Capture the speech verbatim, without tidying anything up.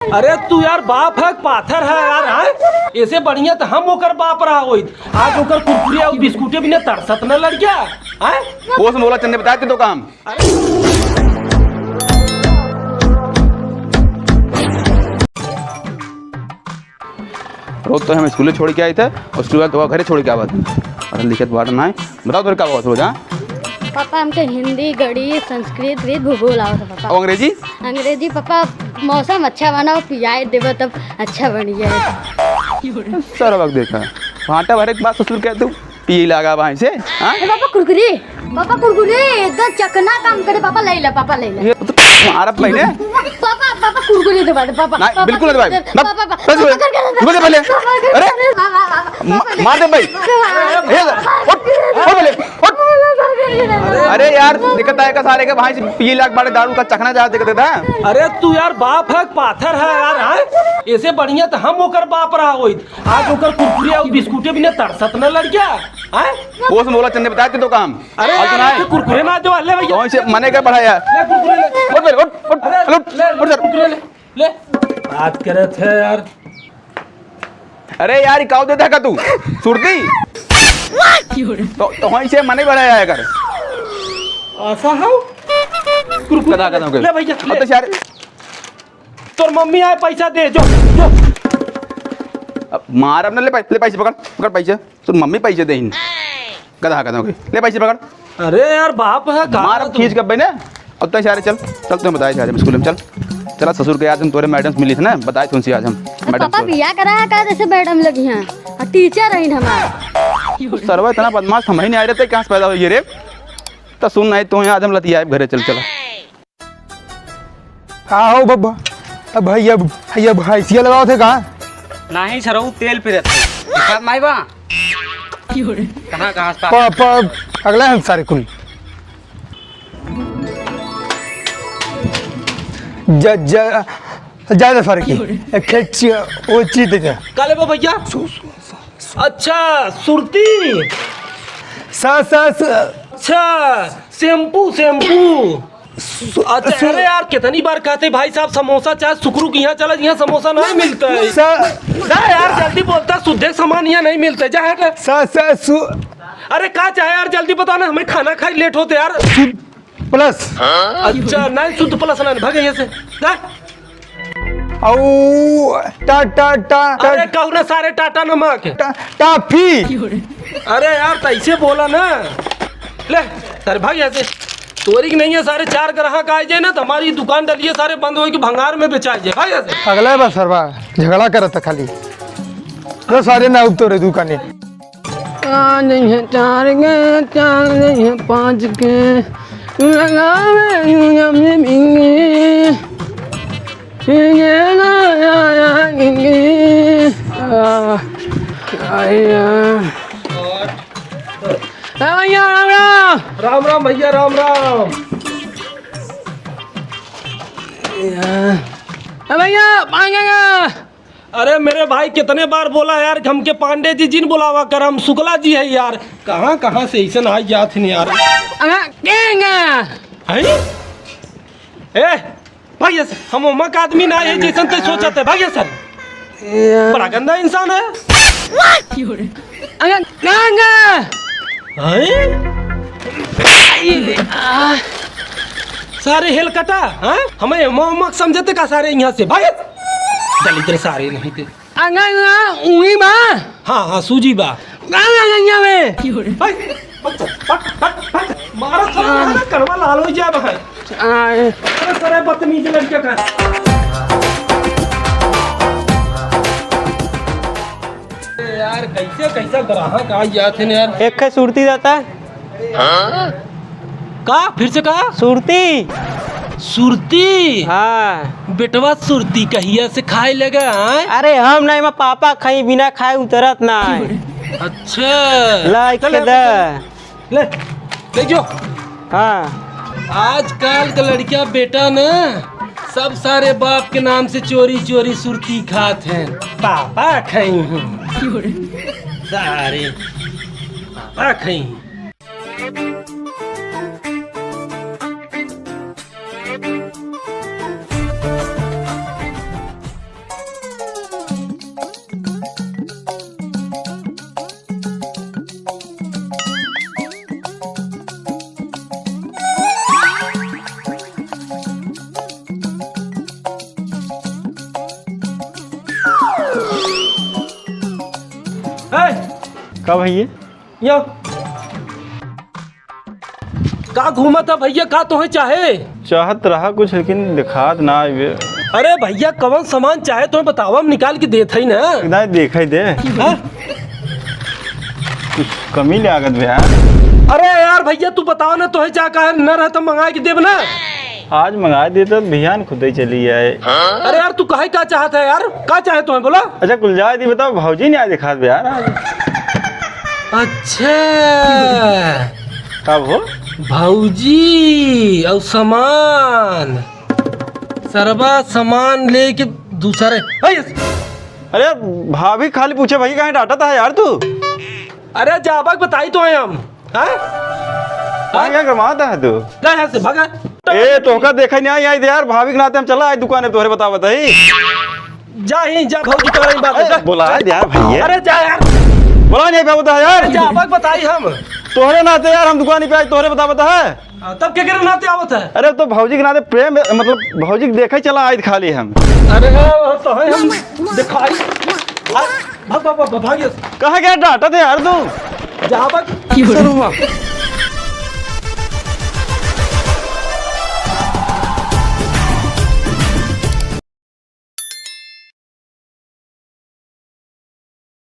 अरे तू यार बाप है, पाथर है यार, हैं? ऐसे बढ़िया तो हम ओकर बाप रहा होइत। आज ओकर कुरकुरे और बिस्कुटे बिना तरसत न लड़किया, हैं? वो से बोला चन्ने बताए थे तो काम। अरे रोज तो हम स्कूले छोड़ के आए थे, उसके बाद तो घरे छोड़ के आवत। अरे लिखत बात ना है, बताओ तोरे का आवत रोज, हाँ? पापा, हमके हिंदी, गणित, संस्कृत, भी भूगोल आवत है, पापा। और अंग्रेजी? अंग्रेजी, पापा, मौसम अच्छा बना हो, पियाए देबो तब अच्छा बन जाए। सरवा के देखा, भांटा भरे के बाद ससुर कह तू, पी लागा भाई से, हाँ? ए, पापा, कुरकुरे, पापा, कुरकुरे, एकदम चकना काम करे, पापा, ले ले, पापा, ले ले। ये तो मारब पहले। पापा, पापा, कुरकुरे दबा दे, पापा, नहीं, पापा, बिल्कुल ना दबाए। कुरकुरे दे, मत, पापा, पापा, बस बोले, पापा, कर दे, रुको दे पहले। पापा, अरे, पापा, पापा, पापा, म-, पापा, मार दे भाई। पापा, ये, उठ, उठ पहले, उठ। पापा, कर दे। अरे यार, दिक्कत आएगा सारे के भाई से पी लाख बारे दारू का चखना जा दिक्कत है। अरे तू यार बाप है, पाथर है यार, हाँ? ऐसे बढ़िया तो हम ओकर बाप रहा होइत। आज ओकर कुरकुरे और बिस्कुटे बिना तरसत न लड़किया, हैं? वो से बोला चन्ने बताए थे तो काम। अरे आज यार, सुनाए। ये कुरकुरे ना दो, ले भैया। कौन से मने का बढ़ाया? ले कुरकुरे ले। उठ बे, उठ, उठ, अरे, उठ, ले, उठ सर। कुरकुरे ले, ले। बात करे थे यार। अरे यार, ई काऊ देता है का तू? सुरती? तो, तो वहीं से मने बढ़ाया है कर। ऐसा है? कुरकुरे कदा, कदा हो गए। ले भैया, अब ले। तो यार। तोर मम्मी आए, पैसा दे, जो, जो। अब मार अब ना, ले पै-, ले पैसे पकड़, पकड़ पैसे। तोर मम्मी पैसे देहिन। गधा, गधा हो गई। ले पैसे पकड़। अरे यार, बाप है, का मार अब तू? खींच के अब ना। अब तो सारे चल, चल तुम्हें बताए सारे स्कूल में चल। चला ससुर के आज हम तोरे मैडम से मिली थे ना, बताए तुमसे आज हम अरे मैडम पापा, से। बिया करा है का जैसे मैडम लगी हैं? और टीचर रही हमार। सरवा इतना बदमाश हम ही नहीं आए रहते, कहाँ से पैदा हुई ये रे? तो सुन नहीं तो आज हम लतिया घरे चल चला। का हो बब्बा? अब भैया, भैया भैंसिया लगावत है का? नाही सरऊ, तेल पिरत है। दिखात नाही बा? कहाँ, कहाँ से पा- प-, प-, अगला है सारे कुल। ज-, ज-, ज्यादा फर्क है। एक खेची, वो चीज दे दे। का लेबो भैया? अच्छा, सुरती। सा, सा, सा। अच्छा, शैम्पू, शैम्पू। सु-, अच्छा, सु-, अरे यार, कितनी बार कहते भाई साहब, समोसा चाहे सुकरू के यहाँ चला, यहाँ समोसा नहीं मिलता है। सा- ना यार, जल्दी बोलता, शुद्धे सामान यहाँ नहीं मिलता है, जा हट। सा-, सा-, सु- अरे का चाहे यार, जल्दी बताओ ना, हमें खाना खाई लेट होते यार। शुद्ध प्लस। अच्छा, नहीं शुद्ध प्लस ना, भाग यहाँ से, जा। अउ टा-, टा-, टा-, टा-, अरे कहू ना सारे टाटा नमक। टा-, टाफी। अरे यार, तो ऐसे बोला ना। ले, सारे भाग यहाँ से। तोरी की नहीं है, सारे चार ग्राहक आ जाए ना, तो हमारी दुकान डलिए सारे बंद होए कि भंगार में बेचा जाए। भाग यहाँ से। अगला बार सरवा झगड़ा करत है खाली। लो सारे ना उतरे दुकाने। आ नहीं है चार के, चार नहीं है पाँच के, लगावे यूं जब से बिंगे, बिंगे ना आया बिंगे। आ, आया। ए भैया, राम राम। राम राम भैया, राम राम। ए भैया, पानी का? अरे मेरे भाई, कितने बार बोला यार कि हमके पांडे जी जिन बुलावा कर, हम शुक्ला जी है यार। कहाँ कहाँ से ऐसे ना आई जात हैं यार। अरे, के हैं? हैं? ए, भाग यहाँ से, हम ओमक आदमी ना है जैसन ते सोचत है, भाग यहाँ से। ए। बड़ा गंदा इंसान है। अरे, के हैं? हैं? सारे हेल कटा, हैं? हमें ओमक समझते का सारे यहाँ से, भाग। दलिद्र सारे नहीं थे। अंगन ना उही बा। हाँ, हाँ, सूजी बा। का अंगन जावे? हट, हट, हट, हट, मारा था, मारा कड़वा लाल हो जाए भाई। आए। अरे सारे बदतमीज लड़के का। अरे यार, कैसे, कैसा ग्राहक आ जाते हैं यार। एक है सुरती जाता है। का? फिर से कहा? सुरती। सुरती? हाँ। बेटवा सुरती कहिया से खाए लगा, हाँ? अरे हम नहीं, मैं पापा खाई बिना खाए उतरत ना है। अच्छा। ला, चल, के दे। ले, ले जो। हाँ। आजकल के लड़कियां बेटा ना सब सारे बाप के नाम से चोरी चोरी सुरती खात हैं। पापा खाई हैं। सारे पापा खाई हैं। का भइया? या। का घूमत है भइया, का तोहे चाहे? चाहत रहा कुछ, लेकिन दिखात ना आइबे। अरे भइया, कवन सामान चाहे तोहे बतावा, हम निकाल के देत हई ना। ना, देखइ दे। हाँ? कुछ कमी लागत बे यार। अरे यार भइया, तू बतावा ना, तोहे चाहे, काहे न रहे तो मंगाइ के देब ना। आज मंगाइ दे तो बिहान खुदइ चली आए। अरे यार, तू काहे, का चाहत है यार, का चाहे तोहे, बोला? अच्छा, कुल जाए दी, बतावा, भौजी नाहीं दिखात बे यार आज। अच्छा। का हो? भौजी अउ सामान, सरवा सामान लेके दूसरे। अरे, भाभी खाली पूछे, भाई काहे डांटत है यार तू? अरे, जाबक बताई तोहे हम। हाँ? काहे का गरमात है तू? जा यहाँ से, भागा। ए, तोहका देखइ नाहीं आई यार, भाभी के नाते हम चला आए दुकाने, तोहरे बतावत है। जा ही, जा भौजी, तोहरे ही बात है, ए, जा। बोला दे यार भइया। अरे जा यार। बोला नाहीं पावत है यार। अरे जाबक बताई हम। तोहरे नाते यार हम दुकानी पे आए, तोहरे बतावत है। हाँ, तब केकरे नाते आवत है? अरे तो भौजी के नाते प्रेम, मतलब भौजी के देखइ चला आए खाली हम। अरे वो तो है, हम दिखाई। आ, भाग, भाग, भाग, भाग, भाग। कहाँ गया डांटत है यार तू? जाबक। सरुआ।